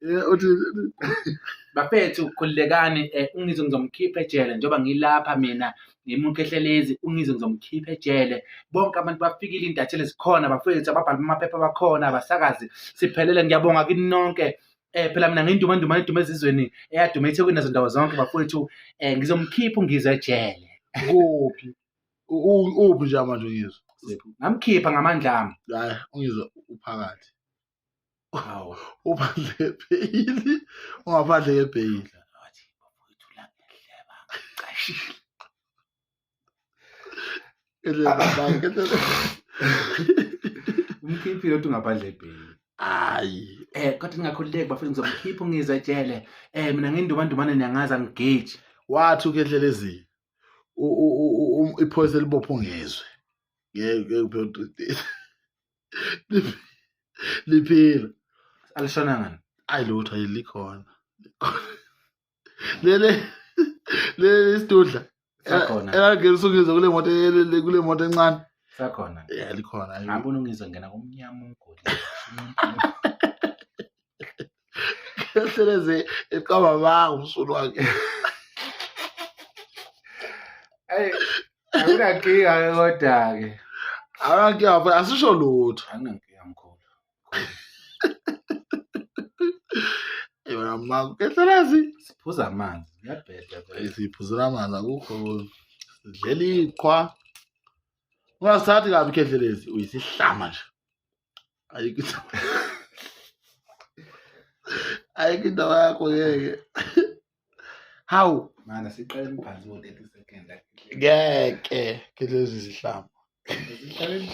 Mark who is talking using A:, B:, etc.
A: Uthi
B: Bafethu khululekani, uNgizwe ngizomkhipha ejele njengoba ngilapha mina ngimuKhehlelezi, uNgizwe ngizomkhipha ejele. Bonke abantu bafikile, iy'ntatheli zikhona bafethu, ababhali bamaphepha bakhona, abasakazi siphelele. Ngiyabonga kini nonke. Phela mina ngiyindumandumane edume ezizweni eyaduma eThekwini nazo ndawo zonke bafowethu. Ngizomkhipha uNgizwe ejele.
A: Kuphi? Uphi nje manje uNgizwe?
B: Ngamkhipha ngamandla ami.
A: Hayi, uNgizwe uphakathi.
B: Hawu.
A: Uphandle ebheyili. Ungaphandle ebheyili.
B: Wathi bafowethu la ngihleba ngicashile. Umkhiphile uthi ungaphandle ebheyili.
A: Hayi.
B: Kodwa ningakhululeki bafethu, ngizomkhipha uNgizwe ejele. Mina ngindumandumane niyangazi angigeji.
A: Wathi uKhehlelezi iphoyisa elibopha uNgizwe. Ngeke kuphela 3 days. Liphila.
B: Alishona ngani?
A: Ayi lutho ayilikhona. Lele lele isidudla.
B: Sakhona.
A: Elangena uNgizwe kule moto kule moto encane.
B: Sakhona.
A: Yeah, likhona.
B: Ngabona uNgizwe ngena kumnyama umgodi.
A: Khehlelezi eqamba amanga umsulu wakhe.
B: Hey, akunankinga ke kodwa ke.
A: Akunankinga phela asisho lutho.
B: Akunankinga mkhulu.
A: Yona mama Khehlelezi.
B: Siphuza amanzi, kuyabheda phela.
A: Siphuzela amanzi akukho. Sidlela iqhwa. Ungasithathi kabi Khehlelezi, uyisihlama nje. Ayikho ayikho indaba yakho ngeke. Hawu.
B: Mana siqale phansi ngo 30 seconds.
A: Ngeke Khehlelezi isihlama.
B: Siqale.